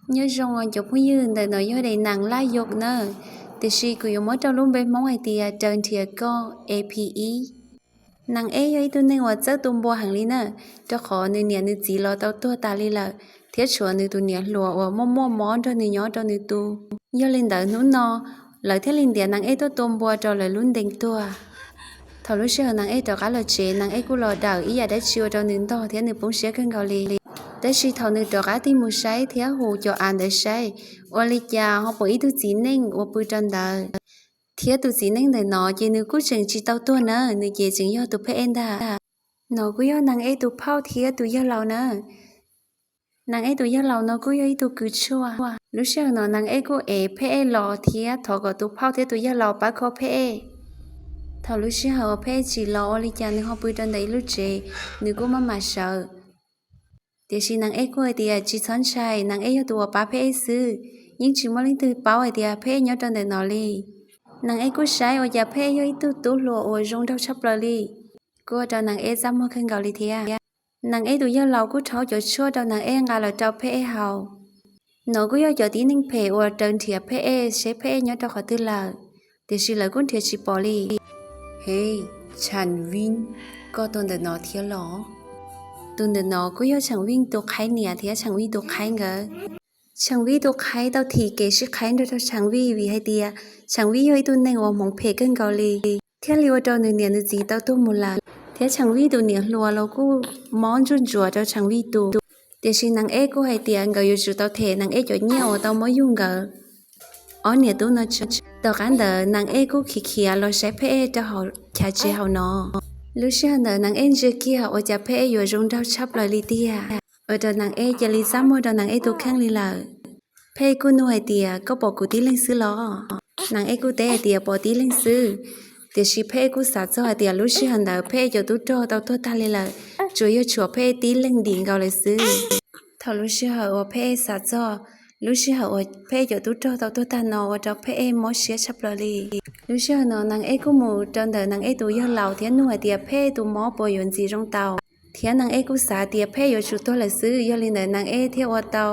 Nyob zoo cov phooj ywg, ntawm no yog daim neeg Laj Yos na, tiam sis kuv yuav muab rau lub npe Hmoob hais tias Raws Nrhiav Koj E P ib. Neeg Eb yog ib tug neeg uas txawj tua npua heev li na, rau qhov nws niam nws txiv los tau tuag tas li lawm, thiab tshuav nws tus niam hluas uas muaj muaj mob nrog nws nyob rau nws tu. Yog li ntawd hnub no lawv thiaj li ntiav neeg Eb tuaj tua npua rau lawv lub ntees tuag. Thaum lub sij hawm neeg Eb rov qab los tsev, neeg Eb kuj los dawm ib yam dab tsi ua rau nws ntog thiab nws poob siab kawg nkaus li. Tab sis thaum nws rov qab tig mus saib thiab hu cov av ntawd saib, ua li cas ho pom ib tug txiv neej uas pw rau ntawd. Thiab tus txiv neej ntawm no ces nws kuj tseem tsis tau tuag na, nws ces tseem yog tus Pheb Eb ntag. No kuj yog neeg Eb tus phauj thiab tus yawg laus na. Neeg Eb tus yawg laus no kuj yog ib tug kws tshuaj. Lub sij hawm no neeg Eb kuj ev Pheb Eb los thiab thov kom tus phauj thiab tus yawg laus pab kho Pheb Eb. Thaum lub sij hawm uas Pheb Eb tsis los, ua li cas nws ho pw rau ntawm ib lub tsev, nws kuj maj mam sawv. Tiam sis neeg Eb kuj hais tias tsis txhob ntshai, neeg Eb yog tus uas pab Pheb Eb xwb, yeej tsis muaj leej twg paub hais tias Pheb Eb nyob rau ntawm no li. Neeg Eb kuj saib ua cas Pheb Eb yog ib tug tub hluas uas zoo nraug tshaj plaws li, kuj ua rau neeg Eb txaj muag kawg nkaus li thiab. Neeg Eb tus yawg laus kuj rhaub cov tshuaj rau neeg Eb nqa los rau Pheb Eb haus. No kuj yog cov tib neeg phem uas raws nrhiav Pheb Eb seb Pheb Eb nyob rau qhov twg lawm, tiam sis lawv kuj nrhiav tsis pom li. He, Tsheej Vij, koj tuaj ntawm no thiab los? Tus ntawm no kuj yog Tsheej Vij tus qhaib niam thiab Tsheej Vij tus qhaib nkawd. Tsheej Vij tus qhaib tau thim kev sib qhaib nrog rau Tsheej Vij vim hais tias Tsheej Vij yog ib tug neeg uas hmoov phem kawg nkaus li, thiaj li ua rau nws niam nws txiv tau tuag mus lawm, thiab Tsheej Vij tus niam hluas los kuj mob ntsuj ntsuav rau Tsheej Vij tus. Tiam sis neeg Eb kuj hais tias nkawd yuav tsum tau them neeg Eb cov nyiaj uas tau muab yug nkawd ob niam tub no tseg. Tom qab ntawd neeg Eb kuj khiav khiav los saib Pheb Eb rau hauv chav tsev hauv no. Lub sij hawm ntawd neeg Eb ntsia kiag ua cas Pheb Eb yuav zoo nraug tshaj plaws li tiag, ua rau neeg Eb cia li txaj muag rau neeg Eb tus kheej li lawm. Pheb Eb kuj nug hais tias, koj pom kuv tib leeg xwb los? Neeg Eb kuj teb hais tias pom tib leeg xwb. Tiam sis Pheb Eb kuj xav txog hais tias lub sij hawm ntawd Pheb Eb cov tub rog tau tuag tag li lawm, tsuas yog tshuav Pheb Eb tib leeg dim nkaus lawm xwb. Thaum lub sij hawm uas Pheb Eb xav txog lub sij hawm uas Pheb Eb cov tub rog tau tuag tag no ua rau Pheb Eb mob siab tshaj plaws li. Lub sij hawm no neeg Eb kuj mus rau ntawm neeg Eb tus yawg laus thiab nug hais tias Pheb Eb tus mob puas yuav ntxim zoo tau. Thiab neeg Eb kuj xav tias Pheb Eb yuav tsum tuag lawm xwb, yog li ntawd neeg Eb thiaj ua tau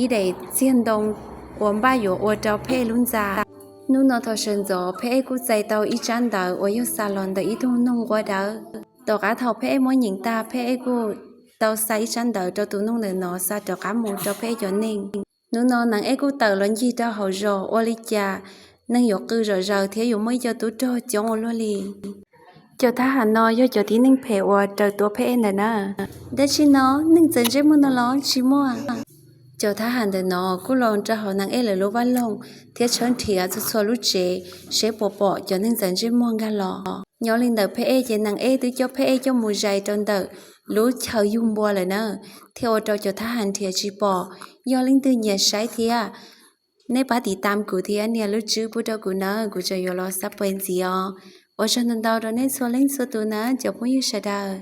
ib daim txiag ntoo uas npaj yuav ua rau Pheb Eb lub ntxa. Hnub no thaum sawv ntxov Pheb Eb kuj txais tau ib tsab ntawv uas yog xa los ntawm ib tug noog nqua dawb. Tom qab thaum Pheb Eb muab nyeem tag, Pheb Eb kuj tau xa ib tsab ntawv rau tus noog ntawm no xa rov qab mus rau Pheb Eb cov neeg. Hnub no neeg Eb kuj tawm los ncig rau hauv zos, ua li cas neeg yuav qw zom zaws thiab yuav muaj ib co tub rog coob ua luaj li. Cov thab ham no yog cov tib neeg phem uas raws tua Pheb Eb ntawm na. Dab tsi no, neeg txawv ntsej muag no los? Tsis muaj. Cov thab ham ntawm no kuj los rau hauv neeg Eb lawv lub vaj loog thiab tshawb nrhiav txhua txhua lub tsev seb puas pom cov neeg txawv ntsej muag nkag los. Nyob li ntawm Pheb Eb ces neeg Eb twb coj Pheb Eb coj mus zais rau ntawm lub chaw yug npua lawm na, thiaj ua rau cov thab ham nrhiav tsis pom. Yog leej twg nyiam saib thiab, nej pab tiv tam kuv thiab nias lub tswb pub rau kuv nawb, kuv tseem yuav los xa pais ntxiv os. Ua tsaug ntau ntau rau nej txhua leej txhua tus na cov phooj ywg sawv daws.